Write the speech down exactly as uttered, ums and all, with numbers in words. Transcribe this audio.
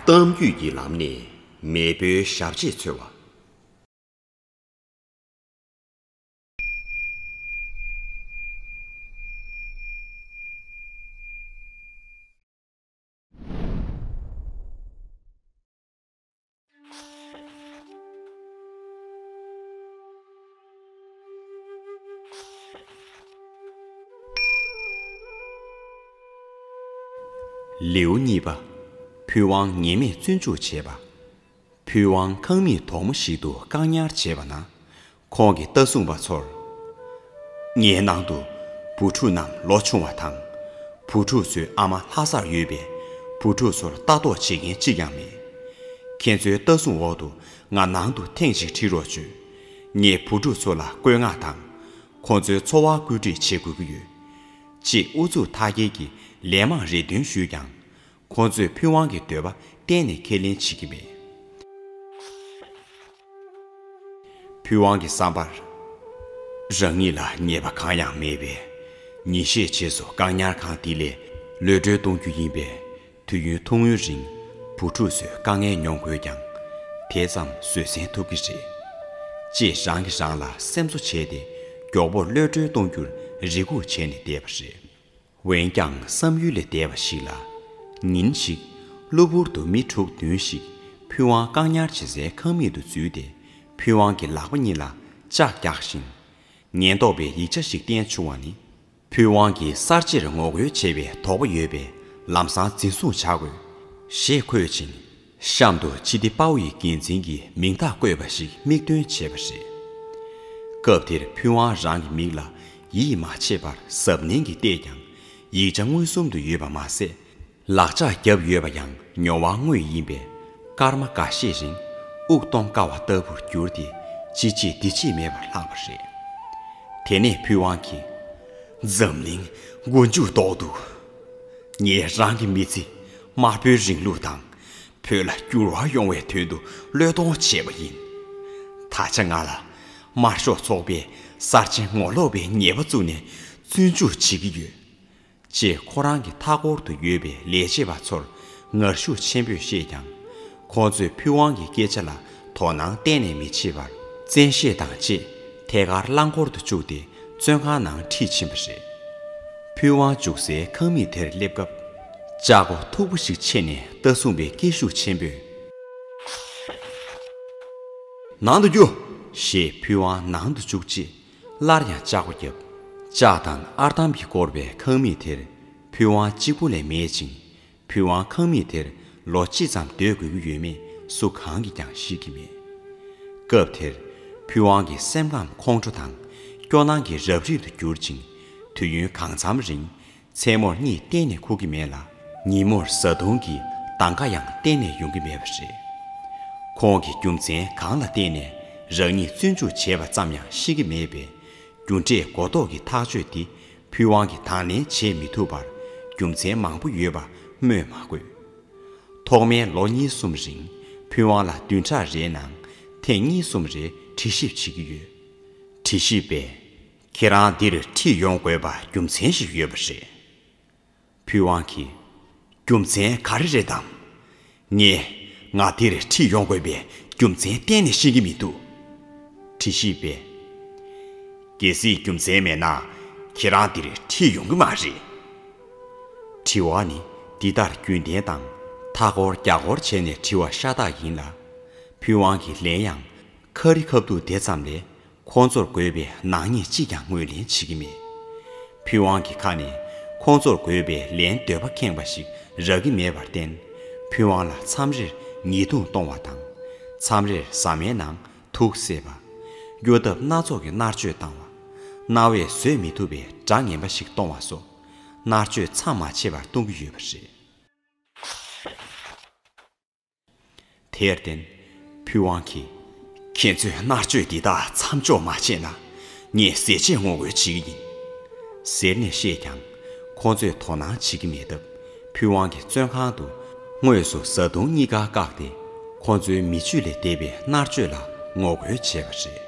གཏམ་རྒྱུད་ཀྱི་ལམ་ནས་མེས་པོའི་ཞབས་རྗེས་འཚོལ་བ། ལེའུ་གཉིས་པ། ཕུན་དབང་ཉེས་མེད་བཙོན་འཇུག་བྱས་པ། ཕུན་དབང་ཁང་མིག་དོག་མོ་ཞིག་ཏུ་བཀག་ཉར་བྱས་པ་ན། ཁོང་གིས་ལྟ་སྲུང་པ་ཚོར། ངའི་ནང་དུ་བུ་ཕྲུག་རྣམས་ལོ་ཆུང་བ་དང་། བུ་ཕྲུག་ཚོའི་ཨ་མ་ལྷ་སར་ཡོད་པས། བུ་ཕྲུག་ཚོར་ལྟ་རྟོག་བྱེད་མཁན་གཅིག་ཀྱང་མེད། ཁྱེད་ཚོའི་ལྟ་སྲུང་འོག་ཏུ་ང་ནང་དུ་ཐེངས་གཅིག་ཁྲིད་རོགས་བྱོས། ངས་བུ་ཕྲུག་ཚོ་ལ་བཀོད་མངགས་དང་། ཁོང་ཚོའི་འཚོ་བ་བཀོད་སྒྲིག་བྱེད་དགོས་ཀྱི་ཡོད། ཅེས་ཨུ་ཚུགས་མཐའ་སྐྱེལ་གྱིས་ལན་མང་རེ་འདུན་ཞུས་ཀྱང་། ཁོང་ཚོས་ཕུན་དབང་གི་འདོད་པ་གཏན་ནས་ཁས་ལེན་བྱེད་ཀྱི་མེད། ཕུན་དབང་གི་བསམ་པར། རང་ཉིད་ལ་ཉེས་པ་གང་ཡང་མེད་པས། ཉེས་ཤས་རྗེས་སུ་བཀག་ཉར་ཁང་འདི་ལས་གློད་གྲོལ་གཏོང་རྒྱུ་ཡིན་པས། དུས་ཡུན་ཐུང་ངུའི་རིང་བུ་ཕྲུག་ཚོས་དཀའ་ངལ་མྱོང་དགོས་ཀྱང་། དེ་ཙམ་བཟོད་བསྲན་ཐུབ་ཀྱི་རེད། ཅེས་རང་གིས་རང་ལ་སེམས་གསོ་བྱས་ཏེ། མགྱོགས་པོར་གློད་གྲོལ་གཏོང་རྒྱུར་རེ་སྒུག་བྱས་ནས་བསྡད་པ་རེད། འོན་ཀྱང་བསམ་ཡུལ་ལས་འདས་པ་ཞིག་ལ། ཉིན་ཞིག་གློ་བུར་དུ་མི་དྲུག་བདུན་ཞིག་ཕུན་དབང་བཀག་ཉར་བྱེད་སའི་ཁང་མིག་ཏུ་འཛུལ་ཏེ། ཕུན་དབང་གི་ལག་པ་གཉིས་ལ་ལྕགས་བརྒྱག་བཞིན། ཉེན་རྟོག་པས་ཡིག་ཆ་ཞིག་བསྟན་བྱུང་བ་ནི། ཕུན་དབང་གིས་གསར་བརྗེར་ངོ་རྒོལ་བྱས་པའི་དོགས་པ་ཡོད་པས། ལམ་སང་འཛིན་བཟུང་བྱ་དགོས། ཞེས་འཁོད་ཅིང་། གཤམ་དུ་སྤྱི་བདེ་པའོ་ཡི་འགན་འཛིན་གྱི་མིང་རྟགས་བཀོད་པ་ཞིག་མིག་སྟོན་བྱས་པ་རེད། སྐབས་དེར་ཕུན་དབང་རང་གི་མིག་ལ་ཡིད་མ་ཆེས་པར་གཟབ་ནན་གྱིས་བལྟས་ཀྱང་། ཡིག་ཆ་མངོན་སུམ་དུ་ཡོད་པ་མ་ཟད། ལག་ལྕགས་བརྒྱབ་ཡོད་པ་ཡང་མྱོང་བ་དངོས་ཡིན་པས། སྐར་མ་འགའ་ཤས་རིང་དབུགས་གཏོང་དཀའ་བ་ལྟ་བུར་གྱུར་ཏེ། ཅི་བྱེད་འདི་བྱེད་མེད་པར་ལྷག་པ་རེད། དེ་ནས་ཕུན་དབང་གིས། འཛམ་གླིང་མགོ་མཇུག་ལྡོག་འདུག་ངས་རང་གི་མི་ཚེ་དམར་པོའི་རིང་ལུགས་དང་། བོད་ལ་འགྱུར་བ་ཡོང་བའི་དོན་དུ་བློས་གཏོང་བྱས་པ་ཡིན། ད་ཆ་ང་ལ་དམར་ཤོག་ཚོགས་པས་གསར་བརྗེ་ངོ་ལོག་པའི་ཉེས་པ་བཙུགས་ནས་བཙོན་འཇུག་བྱེད་ཀྱི་ཡོད། ཅེས་ཁོ་རང་གི་མཐའ་འཁོར་དུ་ཡོད་པའི་ལས་བྱེད་པ་ཚོར་ངར་ཤུགས་ཆེན་པོས་བཤད་ཀྱང་། ཁོང་ཚོས་ཕུན་དབང་གི་སྐད་ཆ་ལ་དོ་སྣང་གཏན་ནས་མི་བྱེད་པར། བཙན་ཤེད་དང་བཅས་ཐད་ཀར་རླངས་འཁོར་དུ་བཅུག་སྟེ་བཙོན་ཁང་ནང་ཁྲིད་ཕྱིན་པ་རེད། ཕུན་དབང་བཅུག་སའི་ཁང་མིག་དེར་སླེབས་སྐབས། ལྕགས་སྒོ་མཐུག་པོ་ཞིག་ཕྱེ་ནས་ལྟ་སྲུང་པས་སྐད་ཤུགས་ཆེན་པོས། ནང་དུ་རྒྱུགས། ཞེས་ཕུན་དབང་ནང་དུ་བཅུག་རྗེས། སླར་ཡང་ལྕགས་སྒོ་བརྒྱབ། ལྕགས་དང་ཨར་འདམ་གྱིས་བསྐོར་བའི་ཁང་མིག་དེར་ཕུན་དབང་གཅིག་པུ་ལས་མེད་ཅིང་། ཕུན་དབང་ཁང་མིག་དེར་ལོ་ཅི་ཙམ་སྡོད་དགོས་ཀྱི་ཡོད་མེད་སུ་གང་གིས་ཀྱང་ཤེས་ཀྱི་མེད། སྐབས་དེར་ཕུན་དབང་གི་སེམས་ཁམས་ཁོང་ཁྲོ་དང་སྐྱོ་སྣང་གིས་རབ་རིབ་ཏུ་གྱུར་ཅིང་། དུས་ཡུན་གང་འཚམ་རིང་མཚན་མོར་གཉིད་གཏན་ནས་ཁུག་གི་མེད་ལ། ཉིན་མོར་བཟའ་བཏུང་གི་གདང་ཁ་ཡང་གཏན་ནས་ཡོང་གི་མེད་པ་རེད། ཁོང་གིས་རྒྱུ་མཚན་གང་ལ་བརྟེན་ནས་རང་ཉིད་བཙོན་འཇུག་བྱས་པ་ཙམ་ཡང་ཤེས་ཀྱི་མེད་པས། རྒྱུ་འབྲས་གོ་ལྡོག་གི་ཐག་གཅོད་འདི་ཕུན་དབང་གིས་དང་ལེན་བྱེད་མི་ཐུབ་པར་རྒྱུ་མཚན་མང་པོ་ཡོད་པ་སྨོས་མ་དགོས། ཐོག་མའི་ལོ་གཉིས་གསུམ་རིང་ཕུན་དབང་ལ་བདུན་ཕྲག་རེའི་ནང་ཐེངས་གཉིས་གསུམ་རེ་དྲི་ཞིབ་བྱེད་ཀྱི་ཡོད། དྲི་ཞིབ་པས། ཁྱེད་རང་འདིར་ཁྲིད་ཡོང་དགོས་པ་རྒྱུ་མཚན་ཞིག་ཡོད་པ་རེད། ཕུན་དབང་གིས། རྒྱུ་མཚན་ག་རེ་རེད་དམ། ངས་ང་འདིར་ཁྲིད་ཡོང་དགོས་པའི་རྒྱུ་མཚན་གཏན་ནས་ཤེས་ཀྱི་མི་འདུག་དྲི་ཞིབ་པས། གལ་སྲིད་རྒྱུ་མཚན་མེད་ན་ཁྱེད་རང་འདིར་ཁྲིད་ཡོང་གི་མ་རེད། དྲི་བ་ནི་འདི་ལྟར་རྒྱུན་ལྡན་དང་མཐའ་འཁོར་རྒྱ་སྐོར་བྱས་ནས་དྲི་བ་ཤ་སྟག་ཡིན་ལ། ཕུན་དབང་གིས་ལན་ཡང་ཁ་རི་ཁ་ཐུག་དེ་ཙམ་ལས། ཁོང་ཚོར་དགོས་པའི་ནག་ཉེས་གཅིག་ཀྱང་ངོས་ལེན་བྱེད་ཀྱི་མེད། ཕུན་དབང་གི་ཁ་ནས་ཁོང་ཚོར་དགོས་པའི་ལན་འདོད་པ་ཁེངས་པ་ཞིག་རག་གི་མེད་པར་བརྟེན། ཕུན་དབང་ལ་མཚམས་རེར་ཉེས་རྡུང་གཏོང་བ་དང་། མཚམས་རེར་ཟ་མའི་ནང་དུག་བསྲེས་པ། གཡོ་ཐབས་སྣ་ཚོགས་ཀྱི་མནར་གཅོད་བཏང་བ། རྣ་བས་བཟོད་མི་ཐུབ་པའི་སྒྲ་ངན་པ་ཞིག་གཏོང་བ་སོགས། མནར་གཅོད་མཚམས་མ་ཆད་པར་གཏོང་གི་ཡོད་པ་རེད། དེར་བརྟེན། ཕུན་དབང་གིས། ཁྱེད་ཚོས་མནར་གཅོད་འདི་དག་མཚམས་འཇོག་མ་བྱས་ན། ངས་ཟས་བཅད་ངོ་རྒོལ་བྱེད་ཀྱི་ཡིན། ཟེར་ནས་བཤད་ཀྱང་། ཁོ་ཚོས་དོ་སྣང་བྱེད་ཀྱི་མེད་སྟབས། ཕུན་དབང་གིས་བཙོན་ཁང་དུ། དངོས་སུ་བཟའ་བཏུང་གཉིས་ཀ་བཀག་སྟེ། ཁོ་ཚོའི་མི་སྤྱོད་ལས་འདས་པའི་མནར་གཅོད་ལ་ངོ་རྒོལ་བྱས་པ་རེད།